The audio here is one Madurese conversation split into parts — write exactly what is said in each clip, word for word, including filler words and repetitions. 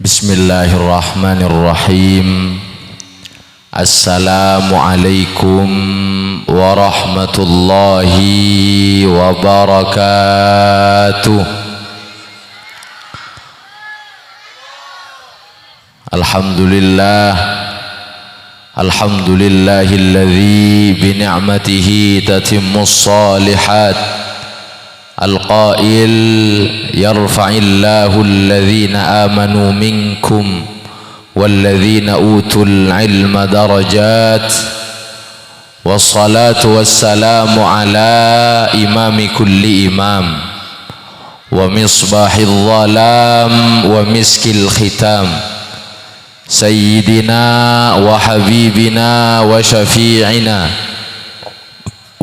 Bismillahirrahmanirrahim. Assalamualaikum warahmatullahi wabarakatuh. Alhamdulillah. Alhamdulillahilladzi bi ni'matihi tatimmus shalihat. Al-qail, "Yarfa'illahu alladhina amanu minkum walladhina utul ilma darajat." Wassalatu wassalamu ala imami kulli imam, wa misbahil dhalam, wa miskil khitam, sayyidina wa habibina wa syafi'ina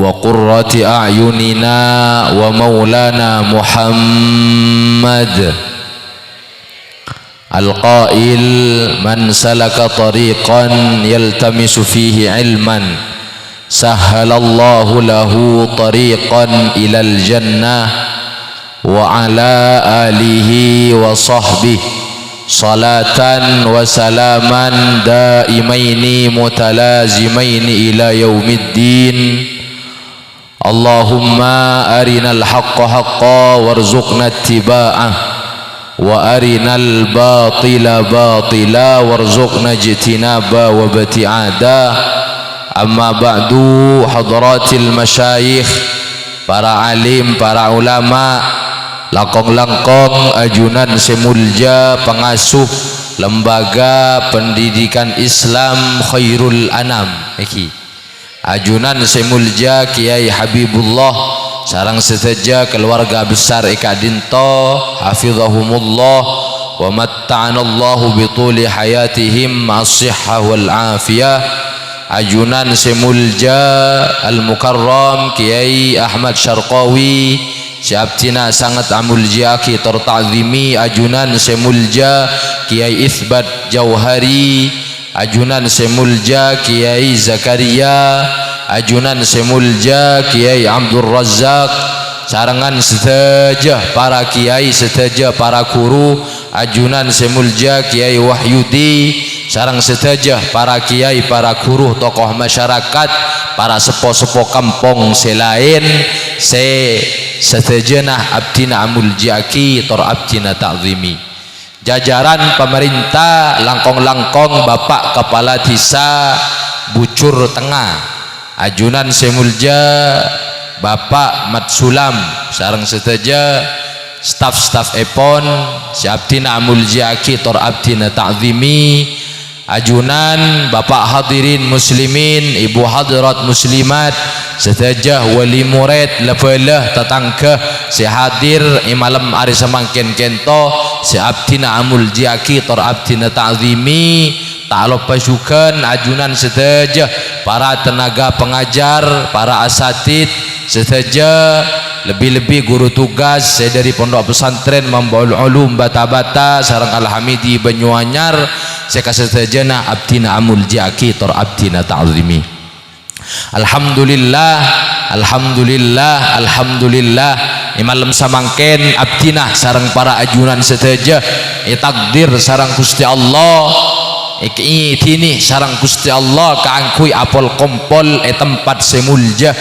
wa qurrati a'yunina wa maulana Muhammad. Al-qail, "Man salaka tariqan yaltamisu fihi ilman, sahhalallahu lahu tariqan ilal jannah." Wa ala alihi wa sahbihi, salatan wa salaman daimaini mutalazimaini ila yaumiddin. Allahumma arinal haqqa haqqa warzuqna ittiba'ah, wa arinal batila batila warzuqna ijtinaba wa ibtiada. Amma ba'du, hadratil masyayikh, para alim, para ulama, langkong-langkong ajunan sè molja pangasuh Lembaga Pendidikan Islam Khairul Anam, èngghi. Ajunan sè molja Kiai Habibullah sareng sadhâjâ kaluwarga besar è ka'dinto, hafizahumullah, wa matta'anallahu bi tuli hayatihim ma'as sihhah wal afiyah. Ajunan sè molja Al-Mukarram Kiai Ahmad Syarqawi, sè abdhina sanget amolja'aghi tor ta'zimi. Ajunan sè molja Kiai Isbat Jauhari, ajunan sè molja Kiai Zakaria, ajunan sè molja Kiai Abdul Razzaq, sarengan sadhâjâ para kiai, sadhâjâ para guru, ajunan sè molja Kiai Wahyudi, sareng sadhâjâ para kiai, para guru, tokoh masyarakat, para seppo-seppo kampong sè laèn, sè sadhâjâna abdhina amolja'aghi tor abdhina ta'zimi. Jajaran pamarènta, langkong-langkong Bapak Kepala Desa Bujur Tengnga, ajunan sè molja Bapak Mat Sulam sareng sadhâjâ staf-stafèpon sè abdhina amolja'aghi tor abdhina ta'zimi, ajunan Bapak hadirin muslimin, Ibu hadirat muslimat, sadhâjâ wali morèd, la-bhâlâ, tatangghâ sè hadir è malem arè samangkèn kènto, sè abdhina amolja'aghi tor abdhina ta'zimi, ta' loppa jhughân ajunan sadhâjâ para tenaga pengajar, para asatid, sadhâjâ, lebbi-lebbi guru tugas sè dâri Pondok Pesantren Mambaul Ulum Bata-Bata sareng Al-Hamidi Banyuanyar, sè kasadhâjâna abdhina amolja'aghi tor abdhina ta'zimi. Alhamdulillah, alhamdulillah, alhamdulillah. È malem samangkèn abdhina sareng para ajunan sadhâjâ ètakdir sareng Ghustè Allah, èkaèdhini sareng Ghustè Allah kaangghuy apol-kompol è tempat sè molja,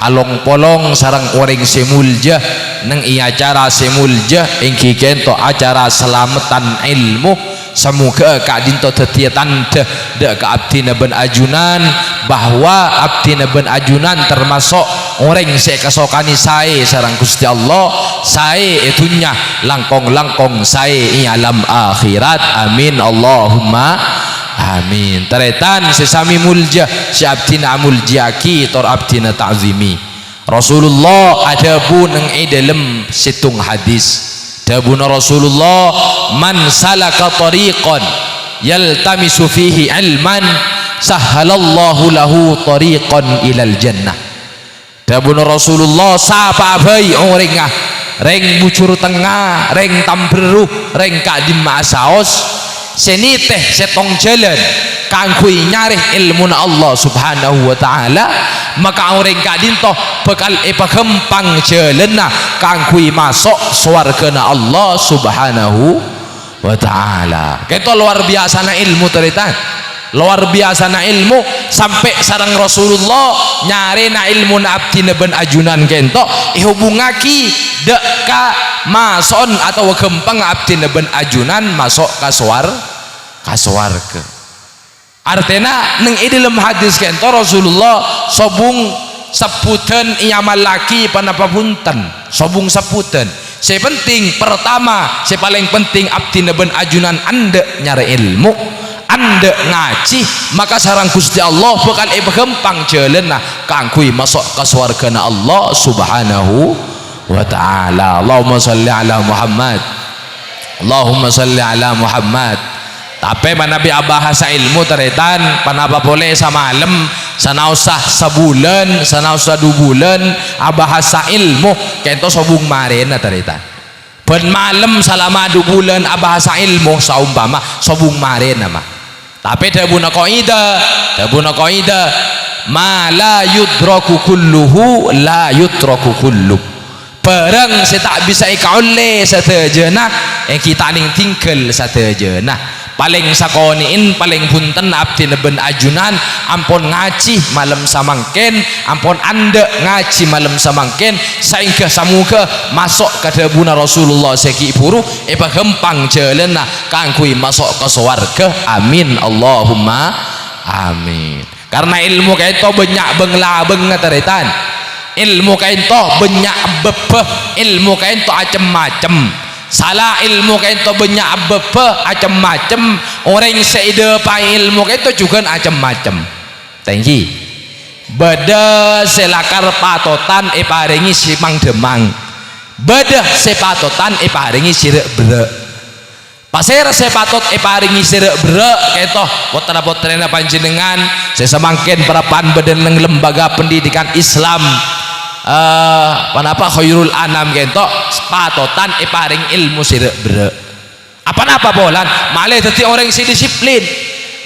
along-polong sareng orèng sè molja, neng è acara sè molja, èngghi kènto acara salameddhân èlmo. Samoghâ ka'dinto dhâddhiyâ tandhâ dâ' ka abdhina bân ajunan bahwa abdhina bân ajunan tamaso' orèng sè èkasokanè saè sareng Ghustè Allah, saè è dhunnya, langkong-langkong saè è alam akhèrat. Amin, Allahumma amin. Tarètan sè samè molja, sè abdhina amolja'aghi tor abdhina ta'zimi. Rasulullah adhâbu neng è dâlem sèttong hadis. Dhâbuna Rasulullah, "Man salaka tariqan yaltamisu fihi ilman, sahhalallahu lahu tariqan ilal jannah." Dhâbuna Rasulullah, "Sapa'a bhâi orèngnga, rèng Bujur Tengnga, rèng Tamberru, rèng ka'dimma'a saos, sè nètè sèttong jhâlân kaangghuy nyarè èlmona Allah Subhanahu wa Ta'ala, maka orèng ka'dinto bhâkal èpaghâmpang jhâlânna kaangghuy maso' sowarghâna Allah Subhanahu wa Ta'ala. Kento lowar biyasana èlmo, tarètan. Lowar biyasana èlmo, sampè' sareng Rasulullah nyarèna èlmona abdhina bân ajunan kento èhubungngaghi dâ' ka maso'on otabâ ghâmpang abdhina bân ajunan maso' ka sowar-, ka sowarghâ. Artèna, neng è dâlem hadis kento Rasulullah sobung sebbhudhân èamallaghi ponapa bhunten, sobung sebbhudhân. Sè penting, pertama, sè palèng penting abdhina bân ajunan endâ' nyarè èlmo, endâ' ngajhi, maka sareng Ghustè Allah bhâkal èpaghâmpang jhâlânna kaangghuy maso' ka sowarghâna Allah Subhanahu wa Ta'ala. Allahumma shalli ala Muhammad. Allahumma shalli ala Muhammad. Tapè manabi abahasa èlmo, tarètan, ponapa polè samalem, sanaossa sabulân, sanaossa du bulân, abahasa èlmo, kento sobung marèna, tarètan. Bân malem salama du bulân abahasa èlmo, saompama sobung marèna, ma. Tapè dhâbuna qaidah, dhâbuna qaidah, "Ma la yudraku kulluhu, la yutraku kulluh." Bhârâng sè ta' bisa èkaollè sadhâjâna, èngghi ta' nèng tinggal sadhâjâna. Palèng sakonè'èn, palèng bhunten abdhina bân ajunan ampon ngajhi malem samangkèn, ampon endâ' ngajhi malem samangkèn, saèngghâ samoghâ maso' ka dhâbuna Rasulullah sè ghi' bhuru, èpaghâmpang jhâlânna kaangghuy maso' ka sowarghâ. Amin, Allahumma amin. Karna èlmo kento bânnya' bâng-labângnga, tarètan. Èlmo kento bânnya' bâbbhâ, èlmo kento acem-macem. Sala èlmo kento bânnya' bâbbhâ, acem-macem. Orèng sè èdâpaè èlmo kento jhughân acem-macem. Tèngghi. Bâdâ sè lakar patotan èparèngè sè mang-dhâmmang. Bâdâ sè patotan èparèngè sè râ'-berrâ'. Pasèra sè patot èparèngè sè râ'-berrâ' kento, pottra-pottrèna panjhennengngan sè samangkèn parappa'na bâdâ neng lembaga pendidikan Islam? Eh, ponapa Khairul Anam kento patotan èparèngè èlmo sè râ'-berrâ'. Aponapa polana? Malè dhâddhi orèng sè disiplin,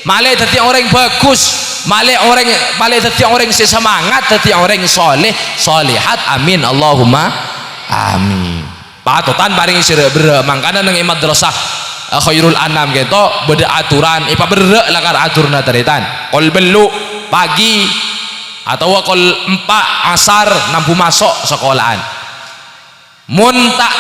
malè dhâddhi orèng bhâghus, malè orèng, malè dhâddhi orèng sè semangat, dhâddhi orèng sholèh, sholèhat. Amin, Allahumma amin. Patotan parèngè sè râ'-berrâ', mangkana neng è madrasah, eh, Khairul Anam kento bâdâ aturan, èpaberrâ' lakar aturanna tarètan. Kol bellu' pagi otabâ kol empa' asar nambu maso' sakola'an. Mon ta'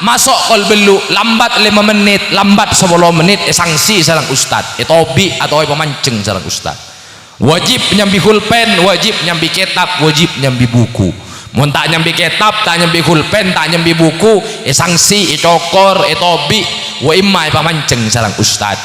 maso' kol bellu', lambat lèma mennit, lambat sapolo mennit, èsangsi sareng ustad, ètobi' otabâ èpamanjheng sareng ustad. Wajib nyambi hulpen, wajib nyambi kètab, wajib nyambi buku. Mon ta' nyambi kètab, ta' nyambi hulpen, ta' nyambi buku, èsangsi, ècokor, ètobi', wa imma èpamanjheng sareng ustad.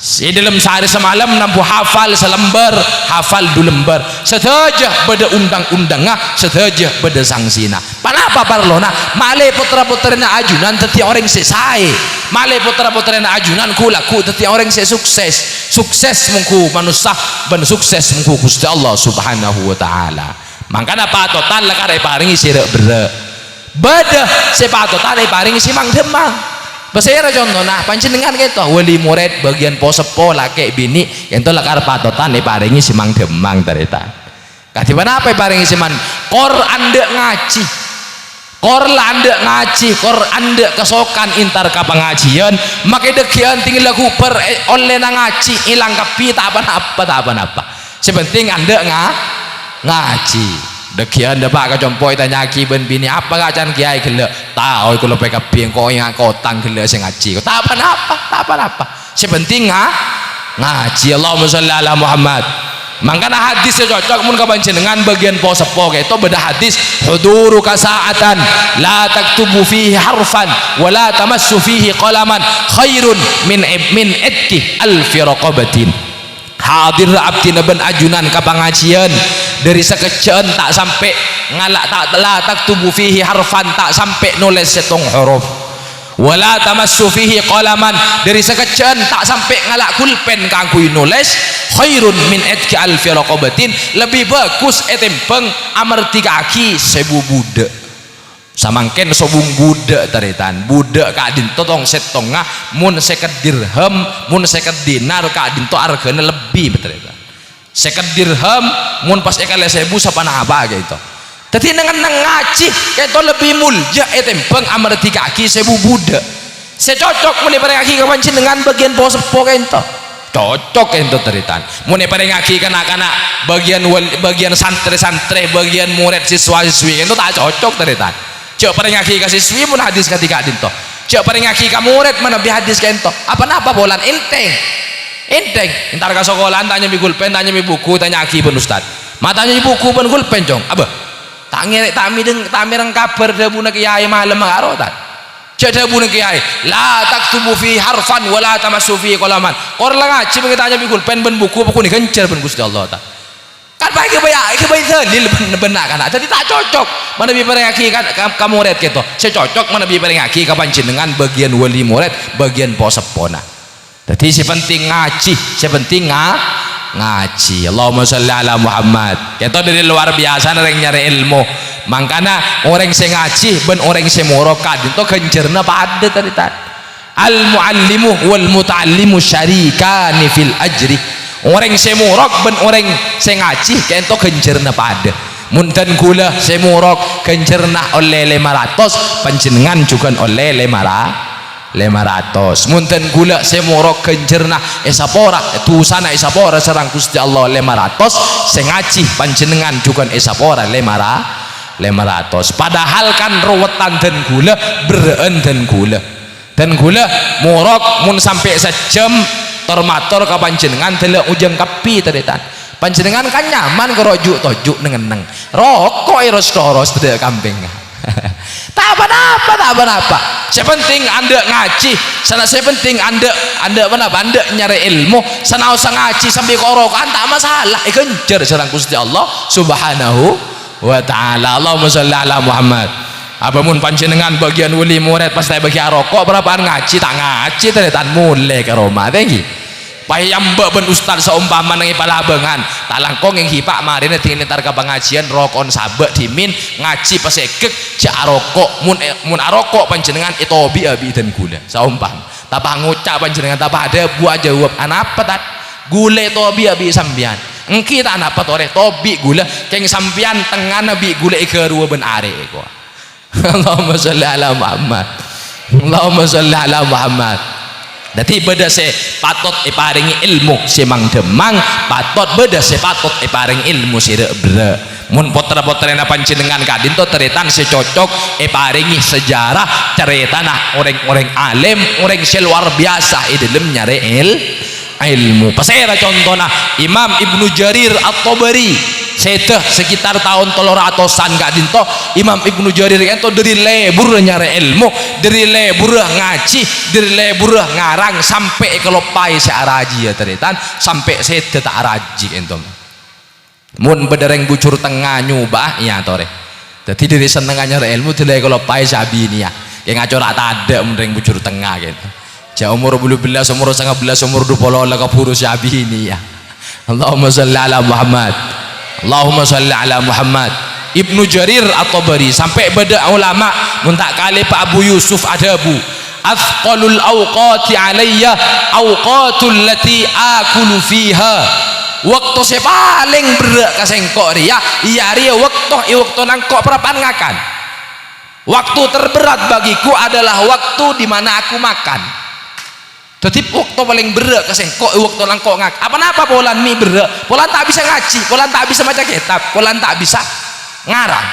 Sè dâlem saarè samalem nambu hafal salembâr, hafal du lembâr. Sadhâjâ bâdâ undang-undangnga, sadhâjâ bâdâ sangsina. Ponapa parlona? Malè pottra-pottrèna ajunan dhâddhi orèng sè saè. Malè pottra-pottrèna ajunan ghu-lagghu dhâddhi orèng sè sukses. Sukses mongghu manossa bân sukses mongghu Ghustè Allah Subhanahu wa Ta'ala. Mangkana patotan lakar èparèngè sè râ'-berrâ'. Bâdâ sè patotan èparèngè sè mang-dhâmmang. Pasèra contona? Panjhennengngan kento, wali morèd, bâgiyân po-seppo, lakè' binè', kento lakar patotan èparèngè sè mang-dhâmmang, tarètan. Kadhi ponapa èparèngè sè man-, kor endâ' ngajhi. Kor la endâ' ngajhi, kor endâ' kasokan entar ka pangajiân, makè dâgghi'ân tèngghâllâ ghubâr, eh, ollèna ngajhi, èlang kabbhi, ta' ponapa, ta' ponapa. Sè penting endâ' nga-, ngajhi. Dâgghi'ân dâpa' ka compo' ètanya'aghi bân binè', "Apa kaca'an kèyaè ghellâ'?" "Ta' oy, kaulâ pè kabbhi engko' èngako otang ghellâ' sè ngajhi." Ta' ponapa, ta' ponapa. Sè penting nga-, ngajhi. Allahumma shalli ala Muhammad. Mangkana hadis sè cocok mon ka panjhennengngan bâgiyân po-seppo kento bâdâ hadis, "Huduruka sa'atan la taktubu fihi harfan wa la tamassu fihi qalaman khairun min ib-, min itqi alfi raqabatin." Hadir abdhina bân ajunan ka pangajiân, dâri sakejjhâ'ân ta' sampè' ngala', ta', la taktubu fihi harfan, ta' sampè' nolès sèttong horop. Wa la tamassu fihi qalaman, dâri sakejjhâ'ân ta' sampè' ngala' gulpèn kaangghuy nolès, khairun min itqi alfi raqabatin, lebbi bhâghus ètèmbhâng amardhika'aghi sèbu budhâk. Samangkèn sobung budhâk, tarètan. Budhâk ka'dinto tong-sèttongnga, mon sèket dirham, mon sèket dinar, ka'dinto arghâna lebbi, tarètan. Sèket dirham, mon pas èkalè sèbu, saponapa kento. Dâddhi, neng-enneng ngajhi kento lebbi molja ètèmbhâng amardhika'aghi sèbu budhâk. Sè cocok mon èparèngaghi ka panjhennengngan bâgiyân po-seppo ka'dinto. Cocok ka'dinto, tarètan. Mon èparèngaghi ka na'-kana' bâgiyân wal-, bâgiyân santrè-santrè, bâgiyân morèd, siswa-siswi ka'dinto ta' cocok, tarètan. Jhâ' parèngaghi ka siswi mon hadis kadhi ka'dinto. Jhâ' parèngaghi ka morèd manabi hadis ka'dinto. Apa-napa polana ènthèng. Ènthèng. Entar ka sakolaan, tanya bi' gulpen, tanya bi' buku, tanya'aghi bân ustad. Ma' tanya bi' buku bân gulpen, Cong. Abâ. Ta' ngèrè-, ta' mèdeng-, ta' mèreng kabhâr dhâbuna kèyaè malem karo, ta'? Jhâ' dhâbuna kèyaè, "La taktubu fi harfan wa la tamassu fi qalaman." Kor la ngajhi bângè tanya bi' gulpen bân buku, apa ghun èghânjhâr bân Ghustè Allah, ta'? Kan paèghâbây, èghâbây dalil bân, bân na'-kana'. Dhâddhi ta' cocok manabi parèngaghi ka, ka, ka morèd kèto. Sè cocok manabi parèngaghi ka panjhennengngan bâgiyân wali morèd, bâgiyân po-seppona. Dhâddhi sè penting ngajhi, sè penting nga-, ngajhi. Allahumma sholli ala Muhammad. Kèto dhâri lowar biyasana rèng nyarè èlmo. Mangkana orèng sè ngajhi bân orèng sè morok ka'dinto ghânjhârânna padâ, tarètan. Al-mu'allimu wal muta'allimu syarikani fil ajri. Orèng sè morok bân orèng sè ngajhi ka'dinto ghânjhârânna padâ. Mon dân ghulâ sè morok ghânjhârânna ollè lèma ratos, panjhennengngan jhughân ollè lèma ra-, lèma ratos. Mon dân ghulâ sè morok ghânjhârânna èsapora, dusana èsapora sareng Ghustè Allah lèma ratos, sè ngajhi panjhennengngan jhughân èsapora lèma ra-, lèma ratos. Padahal kan rowettan dân ghulâ, berrâ'ân dân ghulâ. Dân ghulâ morok mon sampè' sajjhâm tor-mator ka panjhennengngan dâlâ' ojhâng kabbhi, tarètan. Panjhennengngan kan nyaman karo ju'-toju' neng-enneng. Roko' èros-toros dâ' kampèngnga. Ta' pa-napa, ta' pa-napa. Sè penting andâ' ngajhi, sana sè penting andâ', andâ' pa-napa, andâ' nyarè èlmo, sanaossa ngajhi sambi koroko'an ta' masalah, èghânjhâr sareng Ghustè Allah Subhanahu wa Ta'ala. Allahumma sholli ala Muhammad. Apa mon panjhennengngan bâgiyân wali morèd pas ta' bâgi aroko', parappa'na ngajhi, ta' ngajhi, tarètan, molè ka roma, ta' ènggi. Payambâ' bân ustad saompama neng è palabângan, ta' langkong ènggi, Pa', marèna dhing entar ka pangajiân, roko'en sabâ' dhimèn, ngajhi pasègghek, jhâ' aroko'. Mon è-, mon aroko' panjhennengngan ètobi'â bi' dân ghulâ, saompama. Tapa ngoca' panjhennengngan, tapa adhâbu ajâwâb, "Anapa, Tad?" "Ghulâ ètobi'â bi' sampèyan." "Ènggi ta' napa torè, tobi' ghulâ, kèng sampèyan tengngana bi' ghulâ èghâruwâ bân arè', kowa." Allahumma sholli ala Muhammad. Allahumma sholli ala Muhammad. Dhâddhi bâdâ sè patot èparèngè èlmo sè mang-dhâmmang, patot bâdâ sè patot èparèngè èlmo sè râ'-berrâ'. Mon pottra-pottrèna panjhennengngan ka'dinto tarètan sè cocok èparèngè sejarah carètana orèng-orèng alèm, orèng sè lowar biyasa è dhâlem nyarè èl-, èlmo. Pasèra contona? Imam Ibnu Jarir At-Tabari, sèdhâ sekitar taon tello ratosan ka'dinto, Imam Ibnu Jarir ka'dinto dhâri lebur nyarè èlmo, dhâri lebur ngajhi, dhâri lebur ngarang, sampè' èkaloppaè sè arajiyâ tarètan, sampè' sèdhâ ta' arajhi ka'dinto. Mon bâdâ rèng Bujur Tengnga nyoba, èyatorè. Dhâddhi dhâri sennengnga nyarè èlmo, dhâlâ èkaloppaè sè abiniyâ. Kèng acora' tadâ' mon rèng Bujur Tengnga, kèn. Jhâ' omor bâllu bellâs, omor sanga bellâs, omor dupolo la kabhuru sè abiniyâ. Allahumma sholli ala Muhammad. Allahumma sholli ala Muhammad. Ibnu Jarir At-Tabari, sampè' bâdâ ulama, mon ta' kalè Pa' Abu Yusuf adhâbu, "Athqalul awqati alayya awqatul lati akulu fiha." Wâkto sè palèng berrâ' ka sèngko' rèya, iyâ rèya wâkto, è wâkto sèngko' parappa'na ngakan. "Waktu terberat bagiku adalah waktu di mana aku makan." Dhâddhi, wâkto palèng berrâ' ka sèngko', è wâkto sèngko' ngak-, apa-napa polana mè' berrâ', polana ta' bisa ngajhi, polana ta' bisa maca kètab, polana ta' bisa ngarang.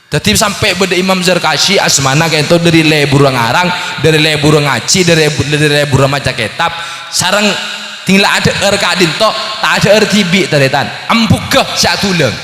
Dhâddhi sampè' bâdâ Imam Zarkasyi asmana ka'dinto dhâri lebur ngarang, dhâri lebur ngajhi, dhâri, dhâri lebur maca kètab, sareng dhing la adhâ'âr ka'dinto, ta' adhâ'âr dhibi' tarètan, embughâ sè adhulâng.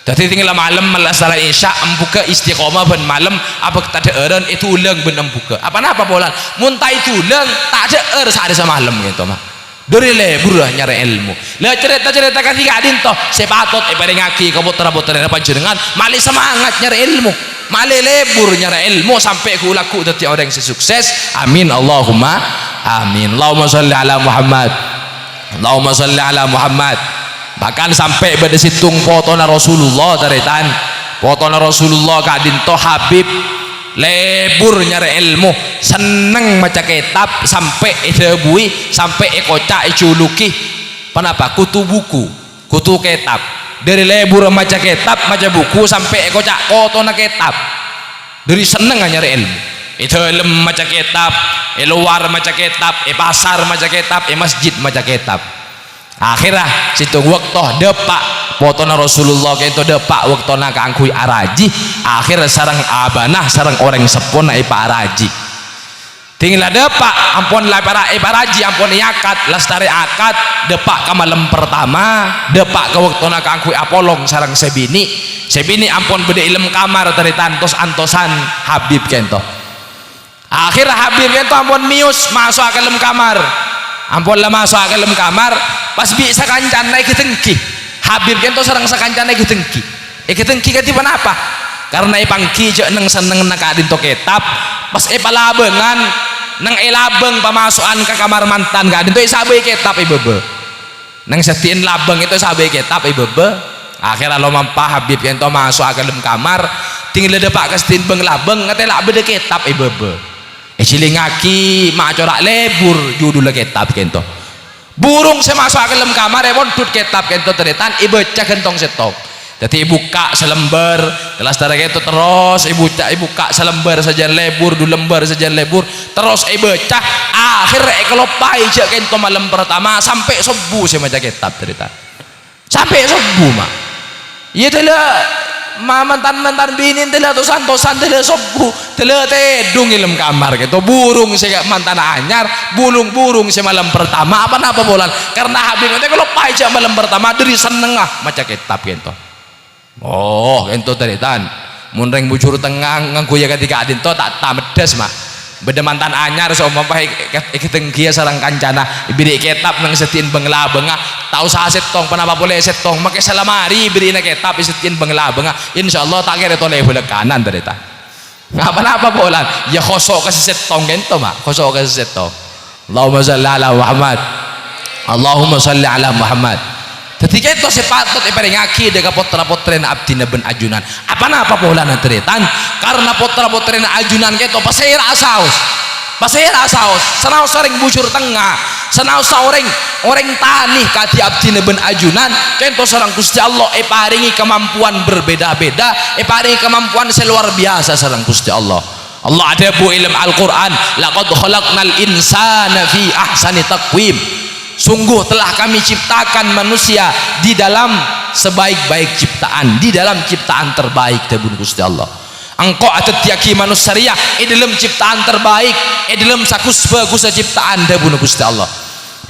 Dhâddhi dhing la malem, mella' sala Isya, embughâ istiqomah bân malem, abâkta dhâ'ârân èdhulâng bân embughâ. Apa-napa polana? Mon ta' èdhulâng, ta' adhâ'âr saarè samalem ka'dinto, ma'. Dhâri lebur nyarè èlmo. La, carèta-carèta kadhi ka'dinto sè patot èparèngaghi ka pottra-pottrèna panjhennengngan, malè semangat nyarè èlmo, malè lebur nyarè èlmo sampè' ghu-lagghu dhâddhi orèng sè sukses. Amin, Allahumma amin. Allahumma sholli ala Muhammad. Allahumma sholli ala Muhammad. Bahkan sampè' bâdâ sèttong potona Rasulullah, tarètan. Potona Rasulullah ka'dinto Habib. Lebur nyarè èlmo, senneng maca kètab, sampè' èdhâbuwi, sampè' èkoca', èjuluki, ponapa? Kutu buku, kutu kètab. Dhâri lebur maca kètab, maca buku, sampè' èkoca' kotona kètab. Dhâri sennengnga nyarè èlmo. È dâlem maca kètab, è lowar maca kètab, è pasar maca kètab, è masjid maca kètab. Akhèrra sèttong bâkto dâpa' potona Rasulullah kènto dâpa' bâktona kaangghuy arajhi, akhèrra sareng abana, sareng orèng seppona èpaarajhi. Ding la dâpa', ampon la para-, èpaarajhi, ampon èakad, lastarè akad, dâpa' ka malem pertama, dâpa' ka bâktona kaangghuy apolong sareng sè binè'. Sè binè' ampon bâdâ è dâlem kamar, tarètan, tos-antosan Habib kènto. Akhèrra Habib kènto ampon mèyos maso'a ka dâlem kamar. Ampon la maso'a ka dâlem kamar, pas bi' sakancana èghâdhângghi. Habib kènto sareng sakancana èghâdhângghi. Èghâdhângghi kadhi ponapa? Karna èpangghi jhâ' neng-sennengnganna ka'dinto kètab, pas è palabângan, neng è labâng pamaso'an ka kamar mantan ka'dinto èsabâi kètab è bâbâ. Neng sèddi'na labâng kènto èsabâi kètab è bâbâ. Akhèrra lomampa Habib kènto maso'a ka dâlem kamar, ding la dâpa' ka sèddi'na bâng-labâng, ngatèla' bâdâ kètab è bâbâ. Èjhilingngaghi ma' cora' lebur judhulla kètab kènto. Burung sè maso'a ka dâlem kamar èpondhut kètab kènto tarètan èbâca ghântong sèttong. Dâddhi èbukka' salembâr, lastarè kènto terros èbuca-, èbukka' salembâr sajân lebur, du lembâr sajân lebur, terros èbâca, akhèrra èkaloppaè jhâ' kènto malem pertama sampè' sobbhu sè maca kètab tarètan. Sampè' sobbhu, ma'. Iyâ, dâlâ ma-, mantan-mantan binè dâlâ tos-antosan dâlâ sobbhu, dâlâ tèdung è dâlem kamar kènto. Burung sè mantanna anyar, burung-burung sè malem pertama, apa-napa polana. Karna Habib kènto èkaloppaè jhâ' malem pertama, dâri sennengnga maca kètab kènto. Oh, kènto tarètan. Mon rèng Bujur Tengnga ngangghuy kadhi ka'dinto ta', ta' meddhâs, ma'. Bâdâ mantan anyar sè ompama è-, è-, èghâdhângghi sareng kancana, èbèrri' kètab neng sèddi'na bâng-labângnga, ta' osa sèttong, ponapa polè sèttong, makè salamarè èbèrri'na kètab è sèddi'na bâng-labângnga, insyaallah ta' kèra tolè bâlâkkanan, tarètan. Napa-napa polana, iyâ khoso' ka sè sèttong kènto, ma', khoso' ka sè sèttong. Allahumma shalli ala Muhammad. Allahumma shalli ala Muhammad. Dâddhi kènto sè patot èparèngaghi dâ' ka pottra-pottrèna abdhina bân ajunan. Apa-napa polana tarètan? Karna pottra-pottrèna ajunan kènto pasèra'a saos. Pasèra'a saos. Sanaossa rèng Bujur Tengnga, sanaossa orèng, orèng tanè kadhi abdhina bân ajunan, kènto sareng Ghustè Allah èparèngè kamampowan berbeda-beda, èparèngè kamampowan sè lowar biyasa sareng Ghustè Allah. Allah adhâbu è dâlem Al-Qur'an, "Laqad khalaqnal insana fi ahsani taqwim." Sungguh telah Kami ciptakan manusia di dalam sebaik-baik ciptaan, di dalam ciptaan terbaik, dhâbuna Ghustè Allah. Engko' adhâddhiyâghi manossa rèya è dâlem ciptaan terbaik, è dâlem saghus-bhâghussa ciptaan, dhâbuna Ghustè Allah.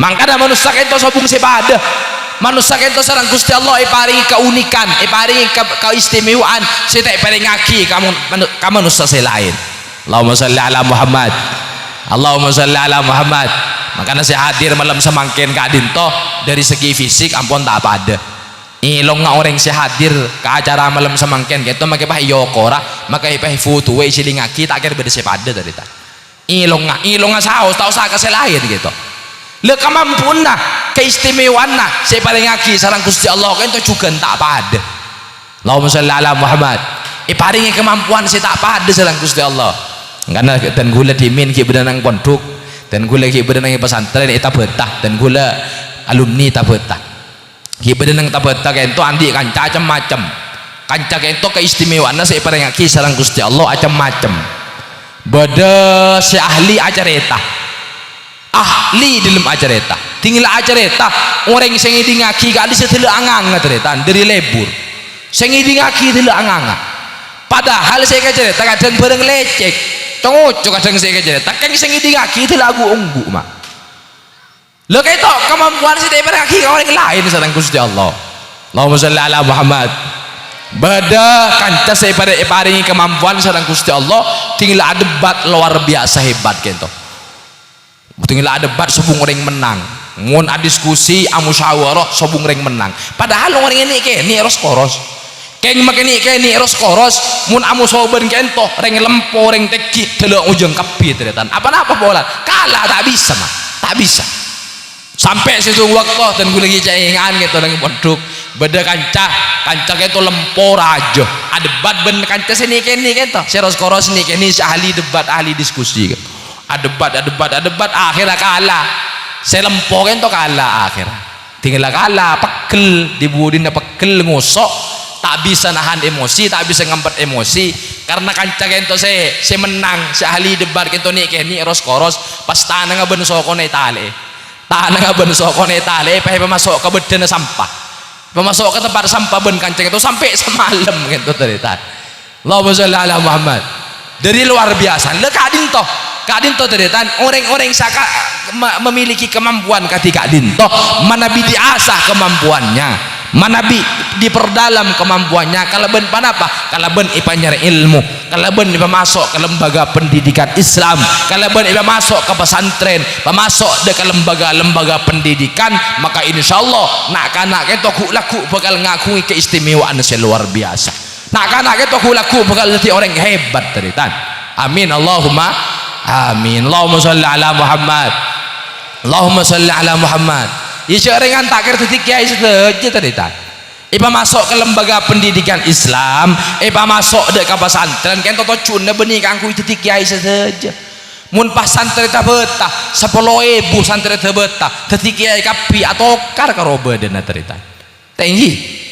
Mangkana manossa kènto sobung sè padâ. Manossa kènto sareng Ghustè Allah èparèngè kaunikan, èparèngè ka-, kaistimewaan sè ta' èparèngaghi ka mon-, manu-, ka manossa sè laèn. Allahumma shalli ala Muhammad. Allahumma shalli ala Muhammad. Mangkana sè hadir malem samangkèn ka'dinto dâri segi fisik ampon ta' padâ. Èlongnga orèng sè hadir ka acara malem samangkèn kènto makè pas èokora, makè pas èfotoè, èjhilingngaghi, ta' kèra bâdâ sè padâ, tarètan. Èlongnga, èlongnga saos, ta' osa ka sè laèn, kènto. La kamampowanna, kaistimewaanna sè èparèngaghi sareng Ghustè Allah kènto jhughân ta' padâ. Allahumma shalli ala Muhammad. Èparèngè kamampowan sè ta' padâ sareng Ghustè Allah. Mangkana dân ghulâ dhimèn ghi' bâdâ neng pondhuk, dân ghulâ ghi' bâdâ neng pesantren è Tabata, dân ghulâ alumni Tabata. Ghi' bâdâ neng Tabata kènto andi' kanca cem-macem. Kanca kènto kaistimewaanna sè èparèngaghi sareng Ghustè Allah acem-macem. Bâdâ sè ahli acarèta. Ahli dâlem acarèta. Ding la acarèta, orèng sè ngèdingngaghi ka'dissa' dâlâ anganga tarètan dâri lebur. Sè ngèdingngaghi dâlâ anganga. Padahal sè èkacarèta kadhâng bhârâng lècèk. Co-ngoco kadhâng sè èkacarèta, kèng sè ngèdingngaghi dâlâ ghu-ongghu, ma'. La kèto kamampowan sè ta' èparèngaghi ka orèng laèn sareng Ghustè Allah. Allahumma shalli ala Muhammad. Bâdâ kanca sè èparè-, èparèngè kamampowan sareng Ghustè Allah, ding la adebat lowar biyasa hebat kènto. Ding la adebat sobung orèng mennang. Mon adiskusi, amusyawarah, sobung orèng mennang. Padahal orèng nè'-kènè' ros-koros. Kèng makè nè'-kènè' ros-koros, mon amoso bân kènto, rèng lempo, rèng tèngghi, dâlâ ojhâng kabbhi, tarètan. Apa-napa polana? Kala, ta' bisa, ma'. Ta' bisa. Sampè' sèttong bâkto, dân ghulâ ghi' ca'ènga'an kènto neng pondhuk. Bâdâ kanca, kanca kènto lempo rajâ. Adebat bân kanca sè nè'-kènè' kènto. Sè ros-koros nè'-kènè' sè ahli debat, ahli diskusi. Adebat, adebat, adebat, akhèrra kala. Sè lempo kènto kala akhèrra. Ding la kala, pegghel, di-budina pegghel, ngoso', ta' bisa nahan emosi, ta' bisa ngampet emosi, Karna kanca kento sè, sè mennang, sè ahli debat kento nè'-kènè' ros-koros, pas tanangnga bân sokona ètalè'è. Tanangnga bân sokona ètalè'è, pas èpamaso' ka bâddhâna sampah. Èpamaso' ka tempat sampah bân kanca kento sampè' samalem kento, tarètan. Allahumma sholli ala Muhammad. Dhâri luar biasa. Lha, ka'dinto. Ka'dinto, tarètan, orèng-orèng sè ka-, ma-, memiliki kemampuan kadhi ka'dinto, manabi diasah kemampuannya, manabi diperdalam kemampuannya, kalabân ponapa? Kalabân èpanyarè ilmu, kalabân èpamaso' ka lembaga pendidikan Islam, kalabân èpamaso' ka pesantren, pamaso' dâ' ka lembaga-lembaga pendidikan, maka insyaallah na'-kana' kento ghu'-lagghu' bhâkal ngaghungè keistimewaan sè luar biasa. Na'-kana' kento ghu'-lagghu' bhâkal dhâddhi orèng hebat, tarètan. Amin, Allahumma amin. Allahumma sholli ala Muhammad. Allahumma sholli ala Muhammad. Iyâ, jhâ' rèng ta' kèra dhâddhi kèyaè sadhâjâ, tarètan. Èpamaso' ka lembaga pendidikan Islam, èpamaso' dâ' ka pesantren, kento tojjhuna bânnè kaangghuy dhâddhi kèyaè sadhâjâ. Mon pas santrè tabâta, sapolo èbu santrè tabâta, dhâddhi kèyaè kabbhi atokar karo bâdâna, tarètan. Tèngghi.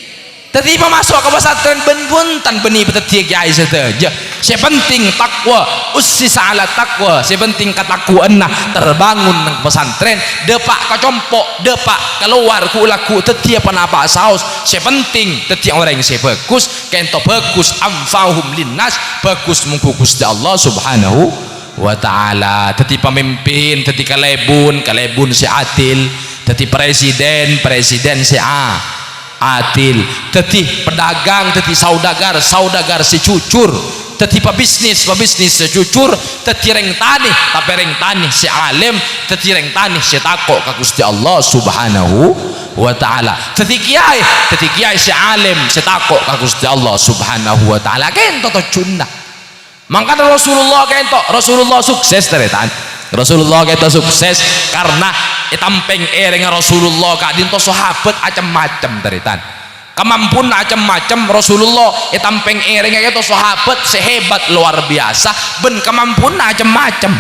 Dhâddhi pamaso' ka pesantren bân bhunten bânnè dhâddhiyâ kèyaè sadhâjâ. Sè penting taqwa, ussisa ala taqwa. Sè penting katakwa'anna terbangun neng pesantren, dâpa' ka compo', dâpa' kalowar ghu'-lagghu' dhâddhiyâ ponapa saos. Sè penting dhâddhi orèng sè bhâghus, kento bhâghus, anfa'uhum linnas, bhâghus mongghu Ghustè Allah Subhanahu wa Ta'ala. Dhâddhi pamimpin, dhâddhi kalèbun, kalèbun sè adil. Dhâddhi presiden, presiden sè a-, adil. Dhâddhi pedagang, dhâddhi saudagar, saudagar sè jujur. Dhâddhi pabisnis, pabisnis sè jujur. Dhâddhi rèng tanè, tapè rèng tanè sè alèm. Dhâddhi rèng tanè sè tako' ka Ghustè Allah Subhanahu wa Ta'ala. Dhâddhi kèyaè, dhâddhi kèyaè sè alèm, sè tako' ka Ghustè Allah Subhanahu wa Ta'ala. Kento tojjhuna. Mangkana Rasulullah kento, Rasulullah sukses, tarètan. Rasulullah kento sukses karna è tampèng èrèngnga Rasulullah ka'dinto sahabat acem-macem, tarètan. Kamampuanna acem-macem, Rasulullah è tampèng èrèngnga kento sahabat sè hebat luar biasa bân kamampuanna acem-macem.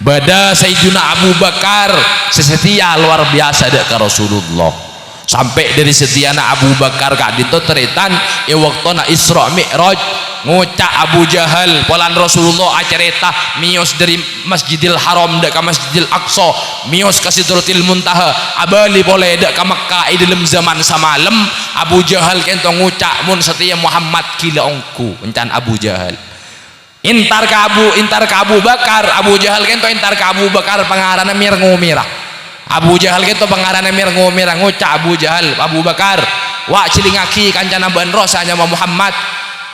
Bâdâ Sayyidina Abu Bakar sè setia luar biasa dâ' ka Rasulullah. Sampè' dhâri setiana Abu Bakar ka'dinto tarètan è bâktona Isra Mi'raj, ngoca' Abu Jahal, polana Rasulullah acarèta mèyos dhâri Masjidil Haram dâ' ka Masjidil Aqsa, mèyos ka Sidratil Muntaha, abâli polè dâ' ka Mekka è dhâlem zaman samalem. Abu Jahal kento ngoca', "Mon satèya Muhammad ghilâ ongghu," èncan Abu Jahal. Entar ka Abu, entar ka Abu Bakar, Abu Jahal kento entar ka Abu Bakar, pangarana mèr-ngomèra. Abu Jahal kento pangarana mèr-ngomèra, ngoca' Abu Jahal, "Abu Bakar, wa' jhilingngaghi kancana bâ'na rowa sè anyama Muhammad.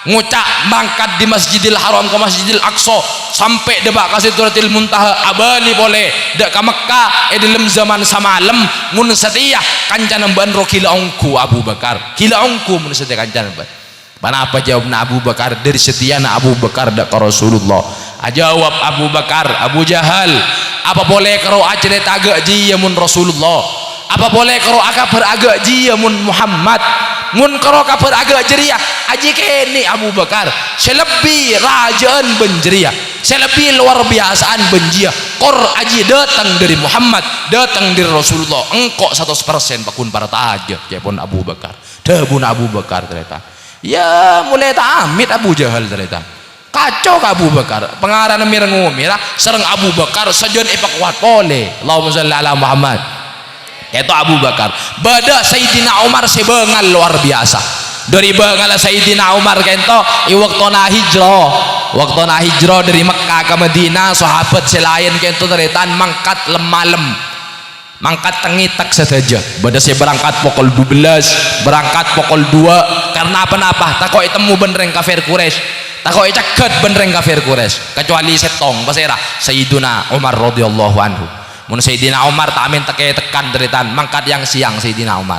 Ngoca' mangkat dhâri Masjidil Haram ka Masjidil Aqsa, sampè' dâpa' ka Sidratil Muntaha, abâli polè dâ' ka Mekka è dhâlem zaman samalem, mon satèya kancana bâ'na rowa ghilâ ongghu, Abu Bakar. Ghilâ ongghu mon satèya kancana bâ'na." Ponapa jâwâbbhâ Abu Bakar dhâri setiana Abu Bakar dâ' ka Rasulullah? Ajâwâb Abu Bakar, "Abu Jahal, apa polè karo acarèta aghâ' jiyâ mon Rasulullah? Apa polè karo akabhâr aghâ' jiyâ mon Muhammad? Mon karo kabhâr aghâ' jârèya, ajiyâ kènè' Abu Bakar. Sè lebbi rajâ'ân bân jârèya, sè lebbi lowar biyasa'an bân jiyâ. Kor ajiyâ dâteng dhâri Muhammad, dâteng dhâri Rasulullah. Engko' satos persen pagghun partajâ," ca'èpon Abu Bakar. Dhâbuna Abu Bakar, tarètan. Iyâ, molaè ta' amèt Abu Jahal, tarètan. Kaco ka Abu Bakar. Pangarana mèr-ngomèra sareng Abu Bakar sajân èpakowat polè. Allahumma shalli ala Muhammad. Kento Abu Bakar. Bâdâ Sayyidina Umar sè bângal lowar biyasa. Dhâri bângalla Sayyidina Umar kento, è bâktona hijrah. Bâktona hijrah dhâri Mekka ka Madinah, sahabat sè laèn kento tarètan mangkat lem-malem. Mangkat tè-ngètè sadhâjâ. Bâdâ sè berangkat pokol dua belas, berangkat pokol dua. Karna ponapa? Tako' ètemmo bân rèng kafir Quraisy. Tako' ècegghât bân rèng kafir Quraisy. Kecuali sèttong, pasèra? Sayyiduna Umar radhiyallahu anhu. Mon Sayyidina Umar ta' mènta kètèkan tarètan, mangkat yang-sèyang Sayyidina Umar.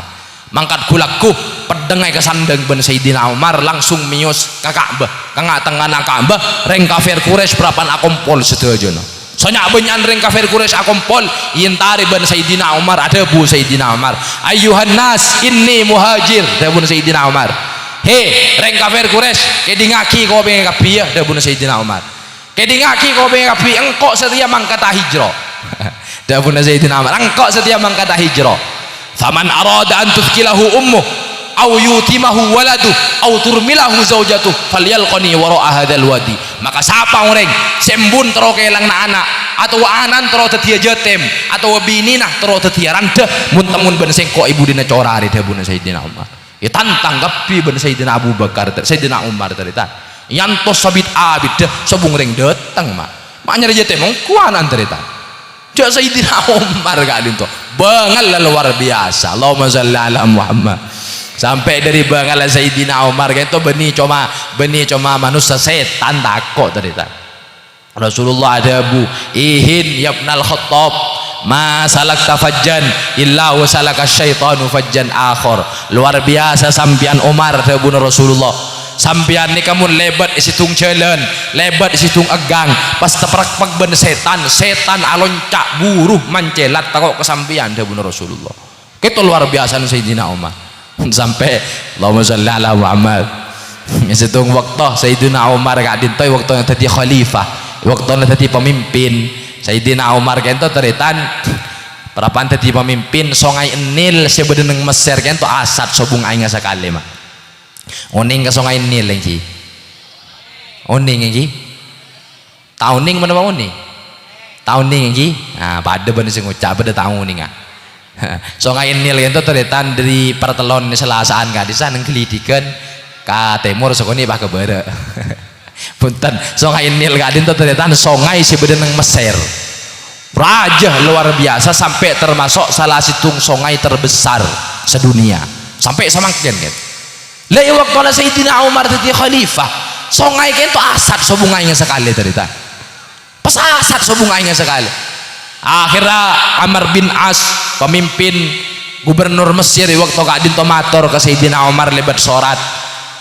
Mangkat ghu-lagghu, peddhângnga èkasandhâng bân Sayyidina Umar, langsung mèyos ka Ka'bah, ka nga'-tengnga'anna Ka'bah, rèng kafir Quraisy parappa'na akompol sadhâjâna. Sanya'an bânnya'an rèng kafir Quraisy akompol, èentarè bân Sayyidina Umar, adhâbu Sayyidina Umar, "Ayyuhan nas, inni muhajir," dhâbuna Sayyidina Umar. "Hè, rèng kafir Quraisy, kèdingngaghi kopèngnga kabbhi, yâ," dhâbuna Sayyidina Umar. "Kèdingngaghi kopèngnga kabbhi, engko' satèya mangkata hijrah." Dhâbuna Sayyidina Umar, "Engko' satèya mangkata hijrah. Faman arada an tuthqilahu ummuh, au yutimahu waladu, au turmilahu zaujatu, falyalqani wara'a hadzal wadi. Maka sapa orèng sè embun terro kèlangnga ana', atabâ ana'na terro dhâddhiyâ jhâtem, atabâ binèna terro dhâddhiyâ randhâ, mon-temmon bân sèngko' è budina cora arè, dhâbuna Sayyidina Umar. Ètantang kabbhi bân Sayyidina Abu Bakar, Sayyidina Umar, tarètan. Èyantos sabit-abiddhâ, sobung rèng dâteng, ma'. Ma' nyarè jhâtem mongghu ana'na, tarètan. Jhâ' Sayyidina Umar ka'dinto. Bângalla lowar biyasa. Allahumma shalli ala Muhammad. Sampè' dhâri bângalla Sayyidina Umar ka'dinto bânnè coma, bânnè coma manossa, sètan tako', tarètan. Rasulullah adhâbu, "Ihin, ya Ibnal Khattab, ma salakta fajjan illa wa salaka syaitanu fajjan akhar." Lowar biyasa sampèyan Umar, dhâbuna Rasulullah. Sampèyan nèka mon lèbât è sèttong jhâlân, lèbât è sèttong ghâng, pas taprakpek bân sètan, sètan alonca' buru mancèlat tako' ka sampèyan, dhâbuna Rasulullah. Kèto lowar biyasana Sayyidina Umar. Sampè', Allahumma shalli ala Muhammad. Sèttong bâkto Sayyidina Umar ka'dinto, bâktona dhâddhi khalifah, bâktona dhâddhi pamimpin. Sayyidina Umar kènto, tarètan, parappa'na dhâddhi pamimpin, Songay Nil sè bâdâ neng Messèr kènto asat sobung aèngnga sakalè, ma'. Onèng ka Songay Nil, èngghi? Onèng, èngghi? Ta' onèng ponapa onèng? Ta' onèng, èngghi? Nah, padâ bân sè ngoca' padâ ta' onèng, ah. Songay Nil kènto tarètan dhâri partellon Salasaan ka'dissa' neng Glidigan ka tèmor, sakonè' pas ka bârâ'. Bhunten, Songay Nil ka'dinto tarètan songay sè bâdâ neng Messèr. Rajâ lowar biyasa, sampè' tamaso' sala sèttong songay terbesar sadunia. Sampè' samangkèn, kan. Lah, è bâktona Sayyidina Umar dhâddhi khalifah, songay kènto asat sobung aèngnga sakalè, tarètan. Pas asat sobung aèngnga sakalè. Akhèrra Amr bin As, pamimpin gubernur Mesir è bâkto ka'dinto, mator ka Sayyidina Umar lèbât sorat,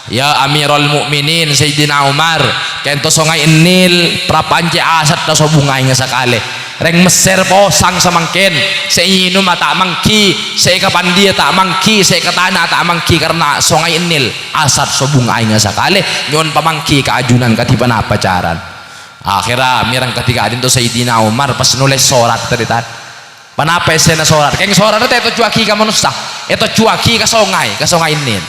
"Ya Amirul Mukminin, Sayyidina Umar, kènto Songay Nil parappa'na cè' asatta sobung aèngnga sakalè. Rèng Messèr posang samangkèn, sè ènoma ta' mangghi, sè èkapandiyâ ta' mangghi, sè èkatana'a ta' mangghi, karna Songay Nil asat sobung aèngnga sakalè, nyo'on pamangghi ka ajunan kadhi ponapa carana." Akhèrra mèreng kadhi ka'dinto Sayyidina Umar pas nolès sorat, tarètan. Ponapa èssèna sorat? Kèng soratta ta' ètojjhuwâghi ka manossa, ètojjhuwâghi ka songay, ka Songay Nil.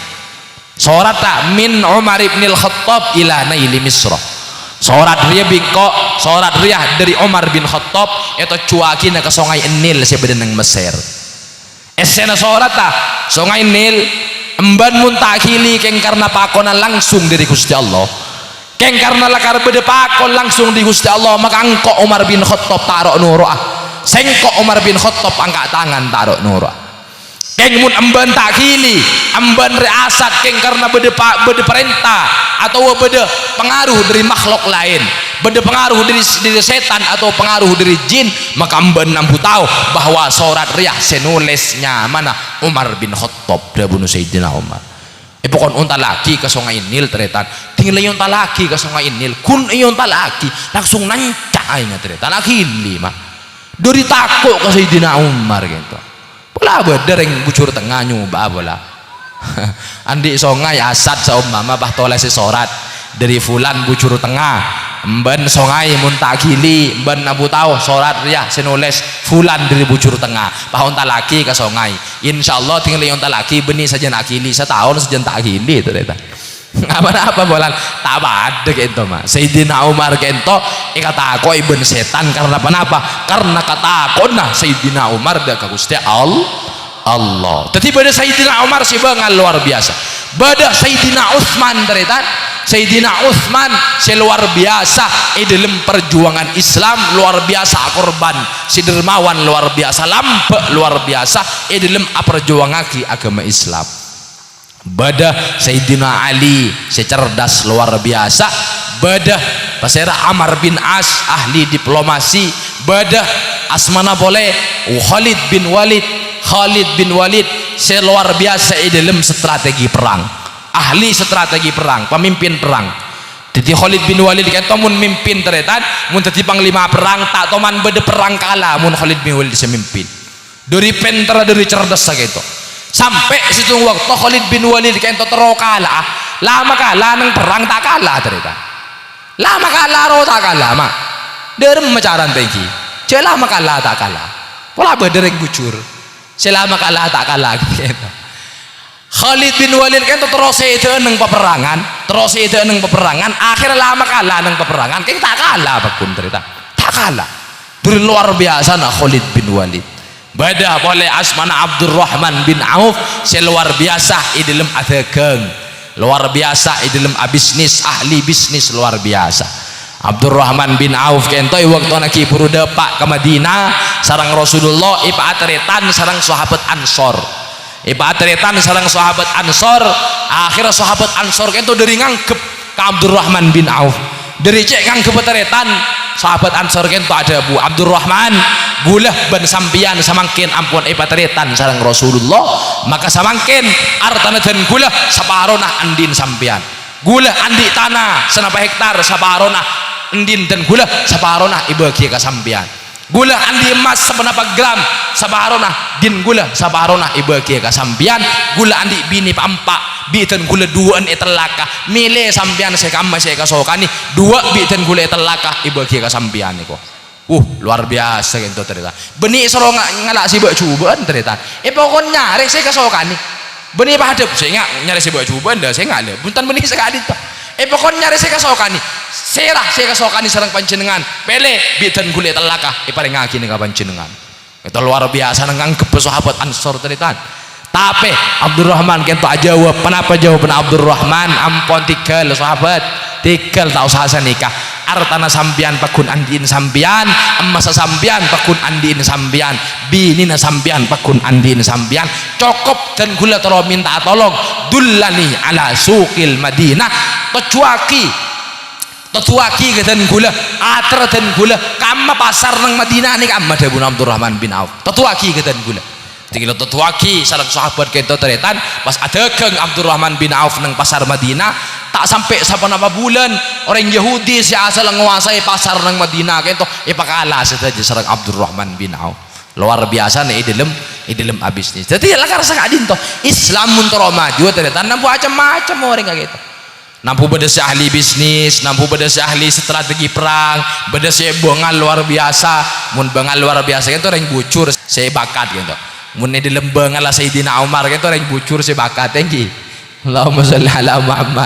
Soratta, "Min Umar ibnil Khattab ila Naili Misra." Sorat rèya bi' engko', sorat rèya dhâri Umar bin Khattab, ètojjhuwâghina ka Songay Nil sè bâdâ neng Messèr. Èssèna soratta, "Songay Nil, embân mon ta' ghili kèng karna pakonna langsung dhâri Ghustè Allah. Kèng karna lakar bâdâ pakon langsung dhâri Ghustè Allah, maka engko' Umar bin Khattab ta' ro'-noro'a. Sèngko' Umar bin Khattab angka' tangan ta' ro'-noro'a. Kèng mon embân ta' ghili, embân rè asat kèng karna bâdâ pa-, bâdâ parènta atabâ bâdâ pangaruh dhâri makhlok laèn, bâdâ pangaruh dhâri, dhâri sètan atabâ pangaruh dhâri jin, maka embân ambu tao bahwa sorat rèya sè nolès nyamana Umar bin Khattab," dhâbuna Sayyidina Umar. Èpakon ontallaghi ka Songay Nil, tarètan. Ding la èontallaghi ka Songay Nil, ghun èontallaghi, langsung nanca' aèngnga, tarètan. La ghili, ma'. Dhâri tako' ka Sayyidina Umar, ghânto. Pola bâdâ rèng Bujur Tengnga nyoba'a pola. Andi' songay asat, saompama pas tolèsè sorat dhâri Fulan Bujur Tengnga, embân songay mon ta' ghili, embân ambu tao sorat rèya sè nolès Fulan dhâri Bujur Tengnga, pas ontallaghi ka songay. Insyaallah, ding la èontallaghi bânnè sajân ta' ghili, sataon sajân ta' ghili, tarètan. Apa-apa, Fulan, ta' padâ kènto, ma'. Sayyidina Umar kènto èkatako'è bân sètan karna ponapa? Karna katako'na Sayyidina Umar dhâ' ka Ghustè All-, Allah. Dhâddhi bâdâ Sayyidina Umar sè bângal lowar biyasa. Bâdâ Sayyidina Utsman, tarètan. Sayyidina Utsman sè lowar biyasa è dhâlem parjuwangan Islam, lowar biyasa akorban, sè dermawan lowar biyasa, lambâ' lowar biyasa è dhâlem aparjuwangaghi aghâma Islam. Bâdâ Sayyidina Ali sè cerdas lowar biyasa, bâdâ pasèra Amr bin As, ahli diplomasi, bâdâ asmana polè Khalid bin Walid, Khalid bin Walid sè lowar biyasa è dhâlem strategi perrang, ahli strategi perrang, pamimpin perrang. Dhâddhi Khalid bin Walid kènto mon mimpin, tarètan, mon dhâddhi panglima perrang, ta' toman bâdâ perrang kala mon Khalid bin Walid sè mimpin. Dhâri pènterra, dhâri cerdassa kènto. Sampè' sèttong bâkto Khalid bin Walid kènto terro kala'a. La makala neng perrang ta' kala, tarètan. La makala ro ta' kala, ma'. Dhâremma carana ta' ènggi? Jhâ' la makala ta' kala. Pola bâdâ rèng bujur sè la makala ta' kala, gitu, kènto. Khalid bin Walid kento terro sèdhâ'â neng paperrangan, terro sèdhâ'â neng paperrangan, akhirnya la makala neng paperrangan, kèng ta' kala pagghun, tarètan. Ta' kala. Dhuri lowar biyasana Khalid bin Walid. Bâdâ polè asmana Abdurrahman bin Auf sè lowar biyasa è dhâlem adhâghâng. Lowar biyasa è dhâlem abisnis, ahli bisnis lowar biyasa. Abdurrahman bin Auf kento è bâktona ghi' bhuru dâpa' ka Madinah sareng Rasulullah, èpatarètan sareng sahabat Ansor. Èpatarètan sareng sahabat Ansor, akhirnya sahabat Ansor kento dhâri nganggep ka Abdurrahman bin Auf. Dhâri cè' nganggep tarètan, sahabat Ansor kento adhâbu, "Abdurrahman, ghulâ bân sampèyan samangkèn ampon èpatarètan sareng Rasulullah, maka samangkèn artana dân ghulâ saparona andi'na sampèyan. Ghulâ andi' tana sanapa hektar, saparona andi'na dân ghulâ, saparona èbâghiyâ ka sampèyan. Ghulâ andi' emmas saponapa gram, saparona dân ghulâ, saparona èbâghiyâ ka sampèyan. Ghulâ andi' binè pa'-empa', bi' dân ghulâ duwâ'ân ètellaka. Mèlè sampèyan sè kamma sè èkasokanè, duwâ' bi' dân ghulâ ètellaka, èbâghiyâ ka sampèyan èko." Uh, lowar biyasa kento tarètan. Bânnè soro nga-, ngala' sè bâ'-jhubâ'ân tarètan. È pokok nyarè sè èkasokanè. Bânnè padâp, "Sènga' nyarè sè bâ'-jhubâ'ân, la sènga' la." Bhunten, bânnè sakalè to. È pokok nyarè sè èkasokanè. Sèra sè èkasokanè sareng panjhennengngan. Pèlè, bi' dân ghulâ ètellaka, èparèngngaghi nèng ka panjhennengngan. Kento lowar biyasana nganggep sahabat Ansor tarètan. Tapè Abdurrahman kento ajâwâb. Ponapa jâwâbbhânna Abdurrahman? "Ampon tèghâl, sahabat. Tèghâl, ta' osa sanèka. Artana sampèyan pagghun andi'na sampèyan, emmassa sampèyan pagghun andi'na sampèyan, binèna sampèyan pagghun andi'na sampèyan. Cokop dân ghulâ terro mènta'a tolong, dullani ala suqil Madinah. Tojjhuwâghi, tojjhuwâghi ka dân ghulâ, aterra dân ghulâ, kamma pasar neng Madinah nè kamma," dhâbuna Abdurrahman bin Auf. "Tojjhuwâghi ka dân ghulâ." Tèghâl, tojjhuwâghi sareng sahabat kento tarètan, pas adhâghâng Abdurrahman bin Auf neng pasar Madinah, ta' sampè' saponapa bulân, orèng Yahudi sè asalla ngowasaè pasar neng Madinah kento èpakala sadhâjâ sareng Abdurrahman bin Auf. Lowar biyasana è dhâlem, è dhâlem abisnis. Dhâddhi, lakar saka'dinto, Islam mon terro maju, tarètan nambu macem-macem orèng ka'dinto. Nambu bâdâ sè ahli bisnis, nambu bâdâ sè ahli strategi perang, bâdâ sè bângal lowar biyasa. Mon bângal lowar biyasa kento orèng bujur sè bakat kento. Mon è dhâlem bângalla Sayyidina Umar kento orèng bujur sè bakat, èngghi. Allahumma sholli ala Muhammad.